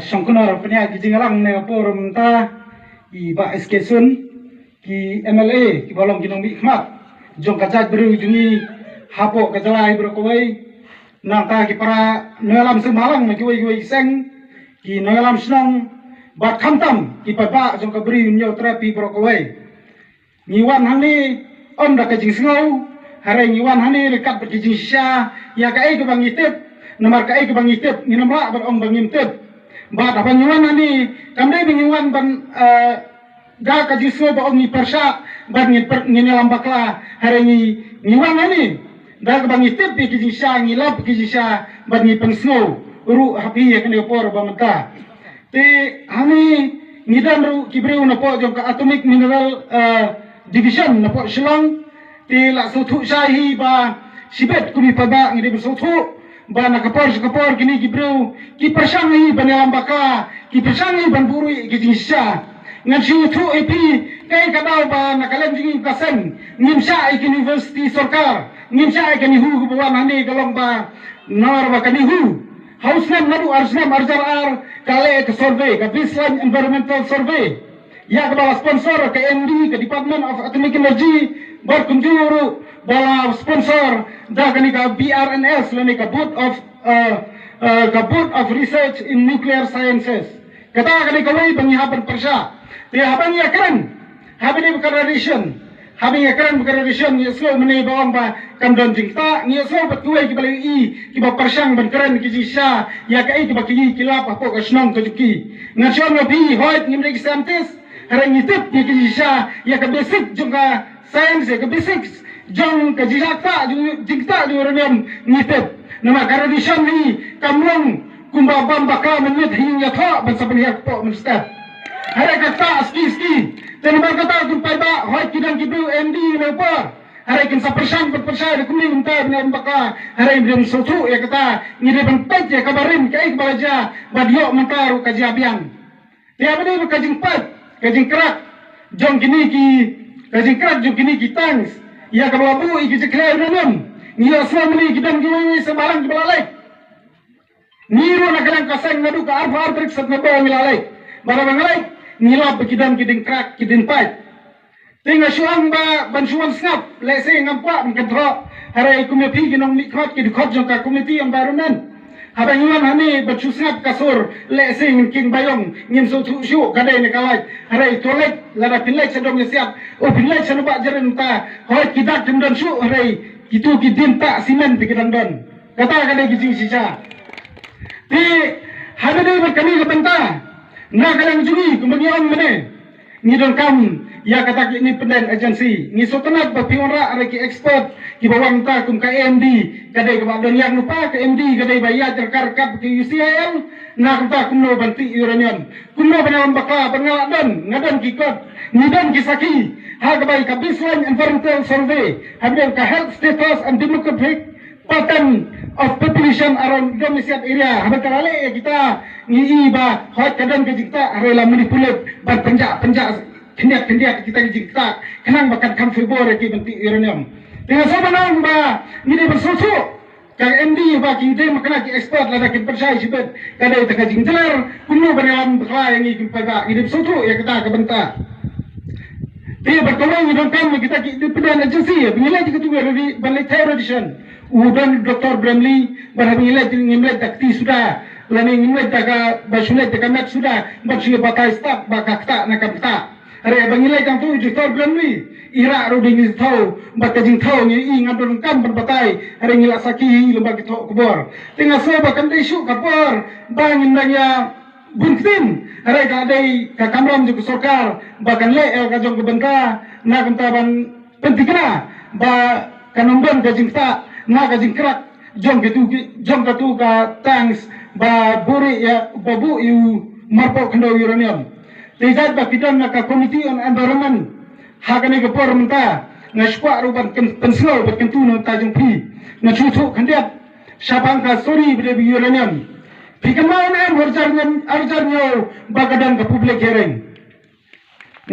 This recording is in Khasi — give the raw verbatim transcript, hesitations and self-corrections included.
Shongknor pynïaid ki jingïalang ne por mynta, i Bah S K Sun, ki M L A kiba long ki nongmihkhmat jong ka jaitbynriew jong ngi hapoh ka jylla baroh kawei, nangta ki para nongïalam seng bhalang na kiwei kiwei ki seng, ki nongïalam shnong, bad khamtam ki paidbah jong ka Ri Hynñiewtrep baroh kawei. Ngi wan hangne ym da ka jingsngew, hynrei ngi wan hangne ryngkat bad ka jingshisha ïa kaei kaba ngi tip. Namar kaei kaba ngi tip ngin ym lah ban ong ba ngim tip. Bad haba ngi wan hangne, kam dei ba ngi wan ban, eh, da ka jingsngew ba ong ngi pyrshah bad ngin pyrshah, ngin ïalam bakla, hynrei ngi, ngi wan hangne da kaba ngi tip ïa ka jingshisha, ngi lap ïa ka jingshisha bad ngi pynsngew ruh ha phi ïa kane ka por ba mynta. Te hangne ngi don ruh ki briew napoh jong ka Atomic Mineral, eh, Division napoh Shillong. Te la sngewthuh shai hi ba shibit kum i paidbah ngi dei ban sngewthuh ba na ka por sha ka por kine ki briew ki pyrshang hi ban ïalam bakla, ki pyrshang hi ban buhrieh ïa ka jingshisha. Ngan shu ïathuh ïa phi, kaei ka daw ba na ka liang jong ngi ka seng ngim shah ïa ka university sorkar, ngim shah ïa ka NEHU kaba wan hangne, ka long ba namar ba ka NEHU ha u snem naduh ar snem ar hajar ar ka leh ka survey, ka Baseline Environmental Survey, ïa kaba la sponsor ka M D, ka Department of Atomic Energy, bad kumjuh ruh ba la sponsor da kane ka B R N S lane ka Board of, eh, eh, ka Board of Research in Nuclear Sciences. Kata ka dei kawei ba ngi hap ban pyrshah. Te haba ngi ïakren, haba ngi ïakren, haba ngi ïakren bad ka radiation, ngi ïohsngew mynne ba ong ba kam don jingktah, ngi ïohsngew bad kiwei kiba la ïohi kiba pyrshang ban kren ki jingshisha ïa kaei kaba ki, ki lap hapoh ka shnong ka jong ki. Ngan shu ong ïa phi, hooid ngim dei ki scientist, hynrei ngi tip ïa ki jingshisha, ïa ka basic jong ka science, ïa ka basics jong ka jingktah, jong, jingktah jong uranium ngi tip. Namar ka radiation hi kam long kumba bam bakla mynmiet ha ïing ïathoh ban sa pynhiar kpoh mynstep. Hynrei ka ktah ski ski. Te namar kata kum paidbah, hooid ki don ki briew M D ne por, hynrei kin sa pyrshang ban pyrshang da kumne mynta ban ïalam bakla, hynrei ym sngewthuh ïa kata. Ngi dei ban peit ïa kaba rim, kaei kaba la jia, bad ïoh mynta ruh ka jia biang. Te haba dei ka jingpait, ka jingkrak jong kine ki, ka jingkrak jong kine ki tanks ïa kaba la buh ïa ki jingkhleh uranium, ngi ïohsngew mynne ki don kiwei kiwei seng bhalang kiba la leit. Ngi ruh na ka liang ka seng naduh ka arphew ar tarik September ngi la leit. Bad haba ngi leit, ngi lap ba ki don ki jingkrak, ki jingpait. Te nga shu ong ba ban shu wan sngap, lehse ngam kwah ban kynthoh, hynrei kum ïa phi ki nongmihkhmat, ki dkhot jong ka Committee Environment, haba ngi wan hangne ban shu sngap ka sur, lehse ngin king ba ïong, ngim sngewthuh shuh ka dei ne ka lait. Hynrei to leit, lada phin leit sha dong ïa siat, u phin leit sha nongbah jyrngam ta, hooid ki dak kim don shuh, hynrei kito ki dien ktah simen te ki dang don. Kata ka dei ka jingshisha. Te haba dei bad kane ka bynta, na ka liang jong ngi kumba ngi ong mynne, ngi donkam ïa kata ka independent agency. Ngi sngewtynnat ba phi wanrah hynrei ki expert kiba wan mynta kum ka A M D, ka dei kaba don ïa kano pa, ka A M D ka dei ba ïaid ryngkat ryngkat ka U C I L. Na ka bynta kumno ban tih uranium, kumno ban ïalam bakla, ban nga la don, nga don ki kot, ngi don ki sakhi ha kaba ïa ka Baseline Environmental Survey, haba dei ka Health Status and Demographic Pattern of Population around Domesiat Area, haba ka la leh ïa kita, ngi i ba hooid ka don ka jingktah, hynrei la manipulate ban pynjah pynjah khyndiat khyndiat kita ki jingktah khnang ba kan kham favour ïa ki ban tih uranium. Te nga sngew ba nang ba ngi dei ban sngewthuh, ka M D ba ki dei ma kane ki expert, lada kin pynshai shibit ka dei ta ka jingtler kumno ban ïalam bakla ïa ngi kum paidbah, ngi dei ban sngewthuh ïa kata ka bynta. Te bad kawei ngi donkam ïa kita ki independent agency ba ngi leit ïa katu ka radi-, ban leit thaiñ radiation. U don Doktor Bramley, bad haba ngi leit ngim leit da ka kti suda, lane ngim leit da ka, ba shu leit da ka met suda ban shu ïa batai stad ba ka ktah ne kam ktah. Hynrei ba ngi leit hangtu, i Doktor Bramley i rah ruh da ka jingthew, bad ka jingthew ngi i, ngam donkam ban batai, hynrei ngi la sakhi hi lyngba ki thoh khubor. Te nga sngew ba kam dei shuh ka por ba ngin dang ïa bun ktien, hynrei ka dei ka kamram jong ka sorkar ba kan leh ïa ka jong ka bynta, na ka bynta ban pynthikna ba kan ym don ka jingktah ne ka jingkrak jong katu ki, jong katu ka tanks ba buhrieh ïa, ba buh ïa u marpoh khyndew uranium. Te jait ba phi don na ka Committee on Environment ha kane ka por mynta, nga shu kwah ruh ban pyn-, pynsngew bad kyntu na ka bynta jong phi. Nga shu ïathuh khyndiat shaphang ka story ba dei bad uranium. Phi kynmaw ne em, ha u ar hajar hynñiew, ar hajar hynñiew ba ka don ka public hearing.